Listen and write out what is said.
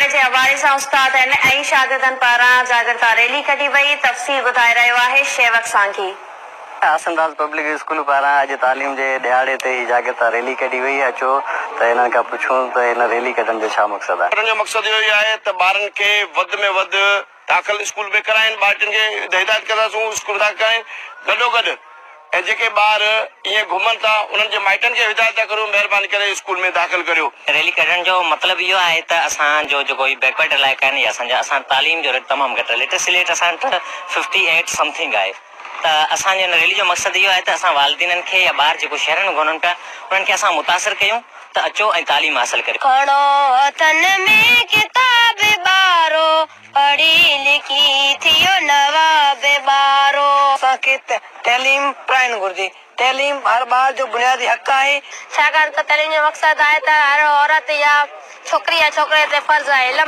ڏهاڙي جي حوالي سان استادن ۽ شاگردن پاران جاڳرتا ريلي ڪڍي وئي، تفصيل ٻڌائي رهيو آهي شيوڪ سانگي. آسنداز پبلڪ اسڪول پاران اڄ تعليم جي ڏهاڙي تي هي جاڳرتا ريلي ڪڍي وئي، اچو ته انهن کان پڇون ته هن ريلي ڪڍڻ جو ڇا مقصد آهي. ڪڍڻ جو مقصد اهو ئي آهي ته ٻارن کي وڌ ۾ وڌ داخل اسڪول ۾ ڪرائين، ٻارٽين کي هدايت ڪنداسون اسڪول ۾ داخل ڪرائين، گڏوگڏ ۽ جيڪي ٻار ائين گهمن ٿا انهن جي مائٽن کي هدايت ٿا ڪريون مهرباني ڪري اسڪول ۾ داخل ڪريو. ريلي ڪڍڻ جو مطلب اهو آهي ته اسان جو جيڪو هي بيڪورڊ علائقا آهن يا اسان جا اسان تعليم جو ريٽ تمام گهٽ آهي لٽرسي ريٽ اسان وٽ ففٽي ايٽ سمٿنگ آهي ته اسان جي ان ريلي جو مقصد اهو آهي ته اسان والدينن کي يا ٻار جيڪو شهرن ۾ گهمن پيا انهن کي اسان متاثر ڪيون ته اچو ۽ تعليم حاصل ڪريو. کڻو هٿن ۾ ڪتاب ٻارو، پڙهي لکي ٿيو نواب ٻارو. اسان کي تعليم پرائڻ گهرجي. تعليم هر ٻار جو بنيادي حق آهي. ڇاڪاڻ ته تعليم جو مقصد آهي ته هر عورت يا ڇوڪري يا ڇوڪري تي فرض آهي علم.